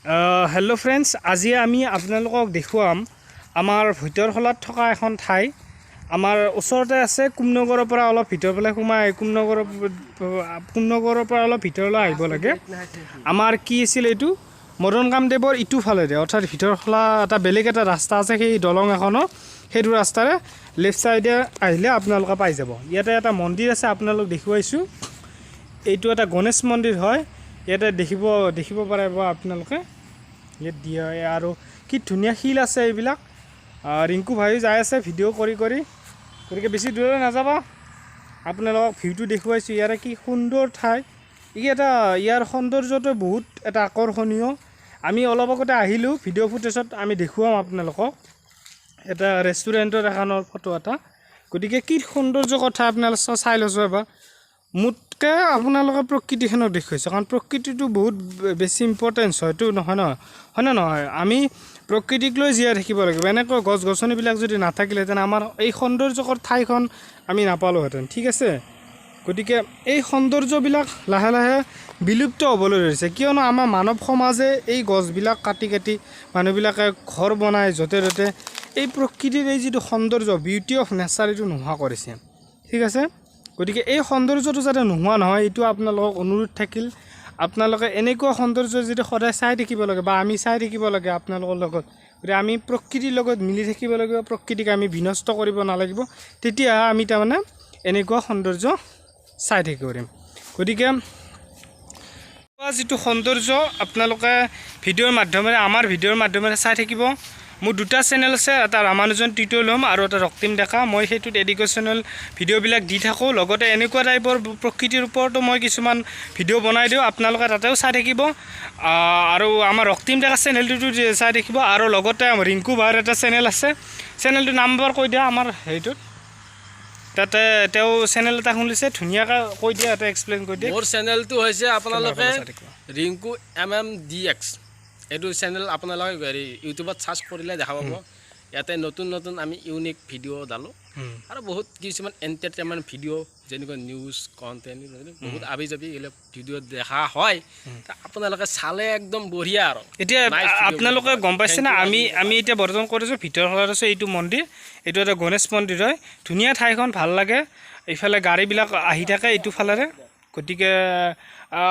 Hello' friends, আজি আমি আপোনালোকক দেখুৱাম আমাৰ ভিতৰখলাত থকা এখন ঠাই। আমাৰ ওচৰতে আছে, কুমনগৰৰ পৰা অলপ ভিতৰ ফালে সোমাই, কুমনগৰৰ পৰা অলপ ভিতৰলৈ আহিব লাগে। আমাৰ কি আছিল এইটো, মদন কামদেৱৰ ইটো ফালেৰে, অৰ্থাৎ ভিতৰখলা এটা বেলেগ এটা ৰাস্তা আছে, সেই দলং এখনৰ সেইটো ৰাস্তাৰে লেফ্ট ছাইডে আহিলে আপোনালোকে পাই যাব। ইয়াতে এটা মন্দিৰ আছে, আপোনালোক দেখুৱাইছোঁ। এইটো এটা গণেশ মন্দিৰ হয়। ইয়াতে দেখিব পাৰিব আপোনালোকে। ইয়াত দিয়া আৰু কি ধুনীয়া শিল আছে এইবিলাক। ৰিংকু ভাইও যাই আছে ভিডিঅ' কৰি কৰি, গতিকে বেছি দূৰলৈ নাযাবা। আপোনালোকক ভিউটো দেখুৱাইছোঁ। ইয়াৰে কি সুন্দৰ ঠাই ই এটা, ইয়াৰ সৌন্দৰ্যটো বহুত এটা আকৰ্ষণীয়। আমি অলপ আগতে আহিলোঁ, ভিডিঅ' ফুটেজত আমি দেখুৱাম আপোনালোকক এটা ৰেষ্টুৰেণ্টৰ এখনৰ ফটো এটা। গতিকে কি সৌন্দৰ্য কথা আপোনালোকে চাই লৈছোঁ এবাৰ। মোতকৈ আপোনালোকে প্ৰকৃতিখনক দেখুৱাইছে, কাৰণ প্ৰকৃতিটো বহুত বেছি ইম্পৰ্টেঞ্চ হয়তো, নহয় নহয়, হয়নে নহয়? আমি প্ৰকৃতিক লৈ জীয়াই থাকিব লাগিব। এনেকৈ গছ গছনিবিলাক যদি নাথাকিলেহেঁতেন, আমাৰ এই সৌন্দৰ্যকৰ ঠাইখন আমি নাপালোহেঁতেন, ঠিক আছে? গতিকে এই সৌন্দৰ্যবিলাক লাহে লাহে বিলুপ্ত হ'বলৈ ধৰিছে, কিয়নো আমাৰ মানৱ সমাজে এই গছবিলাক কাটি কাটি মানুহবিলাকে ঘৰ বনাই য'তে ত'তে এই প্ৰকৃতিৰ এই যিটো সৌন্দৰ্য, বিউটি অফ নেচাৰ, এইটো নোহোৱা কৰিছে, ঠিক আছে? গতিকে এই সৌন্দৰ্যটো যাতে নোহোৱা নহয়, এইটো আপোনালোকক অনুৰোধ থাকিল। আপোনালোকে এনেকুৱা সৌন্দৰ্য যদি সদায় চাই থাকিব লাগে বা আমি চাই থাকিব লাগে আপোনালোকৰ লগত, গতিকে আমি প্ৰকৃতিৰ লগত মিলি থাকিব লাগিব, প্ৰকৃতিক আমি বিনষ্ট কৰিব নালাগিব। তেতিয়া আমি তাৰমানে এনেকুৱা সৌন্দৰ্য চাই থাকিব পাৰিম। গতিকে যিটো সৌন্দৰ্য আপোনালোকে ভিডিঅ'ৰ মাধ্যমেৰে, আমাৰ ভিডিঅ'ৰ মাধ্যমেৰে চাই থাকিব। মোৰ দুটা চেনেল আছে, এটা ৰামানুজন টিউটৰিয়েল হোম আৰু এটা ৰক্তিম ডেকা। মই সেইটোত এডুকেশ্যনেল ভিডিঅ'বিলাক দি থাকোঁ, লগতে এনেকুৱা টাইপৰ প্ৰকৃতিৰ ওপৰতো মই কিছুমান ভিডিঅ' বনাই দিওঁ। আপোনালোকে তাতেও চাই থাকিব আৰু আমাৰ ৰক্তিম ডেকা চেনেলটোতো চাই থাকিব। আৰু লগতে ৰিংকু ভাইৰ এটা চেনেল আছে, চেনেলটোৰ নাম্বাৰ কৈ দিয়া। আমাৰ হেৰিটোত তাতে তেওঁ চেনেল এটা খুলিছে, ধুনীয়াকৈ কৈ দিয়া, এটা এক্সপ্লেইন কৰি দিয়া। মোৰ চেনেলটো হৈছে আপোনালোকে চাই থাকিব। ৰিংকু এমএমডিএক্স, এইটো চেনেল আপোনালোকে হেৰি ইউটিউবত চাৰ্চ কৰিলে দেখা পাব। ইয়াতে নতুন নতুন আমি ইউনিক ভিডিঅ' ডালোঁ আৰু বহুত কিছুমান এণ্টাৰটেইনমেণ্ট ভিডিঅ', যেনেকুৱা নিউজ কণ্টেণ্ট, বহুত আবি জাবি এইবিলাক ভিডিঅ' দেখা হয়। তা আপোনালোকে চালে একদম বঢ়িয়া আৰু এতিয়া nice video। আপোনালোকে গম পাইছে না? Thank you. আমি এতিয়া বৰ্তমান কৰিছোঁ ভিতৰখনত আছে এইটো মন্দিৰ। এইটো এটা গণেশ মন্দিৰ হয়। ধুনীয়া ঠাইখন, ভাল লাগে। ইফালে গাড়ীবিলাক আহি থাকে এইটো ফালেৰে। গতিকে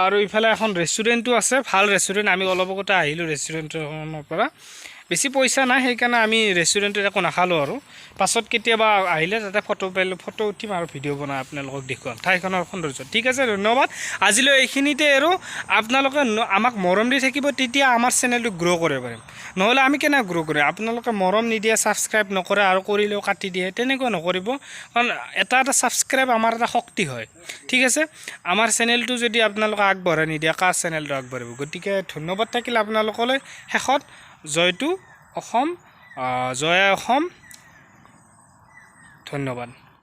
আৰু ইফালে এখন ৰেষ্টুৰেণ্টো আছে, ভাল ৰেষ্টুৰেণ্ট। আমি অলপ আগতে আহিলোঁ ৰেষ্টুৰেণ্টখনৰ পৰা। বেছি পইচা নাই, সেইকাৰণে আমি ৰেষ্টুৰেণ্টত একো নাখালোঁ। আৰু পাছত কেতিয়াবা আহিলে তাতে ফটো পাইলোঁ, ফটো উঠিম আৰু ভিডিঅ' বনাই আপোনালোকক দেখুৱাম ঠাইখনৰ সৌন্দৰ্য। ঠিক আছে, ধন্যবাদ। আজিলৈ এইখিনিতে আৰু আপোনালোকে আমাক মৰম দি থাকিব, তেতিয়া আমাৰ চেনেলটো গ্ৰ' কৰিব পাৰিম। নহ'লে আমি কেনেকৈ গ্ৰ' কৰিম? আপোনালোকে মৰম নিদিয়ে, ছাবস্ক্ৰাইব নকৰে আৰু কৰিলেও কাটি দিয়ে, তেনেকুৱা নকৰিব। কাৰণ এটা এটা ছাবস্ক্ৰাইব আমাৰ এটা শক্তি হয়, ঠিক আছে? আমাৰ চেনেলটো যদি আপোনালোকে আগবঢ়াই নিদিয়ে, কাৰ চেনেলটো আগবাঢ়িব? গতিকে ধন্যবাদ থাকিল আপোনালোকলৈ। শেষত জয়তু অসম, জয় অসম। ধন্যবাদ।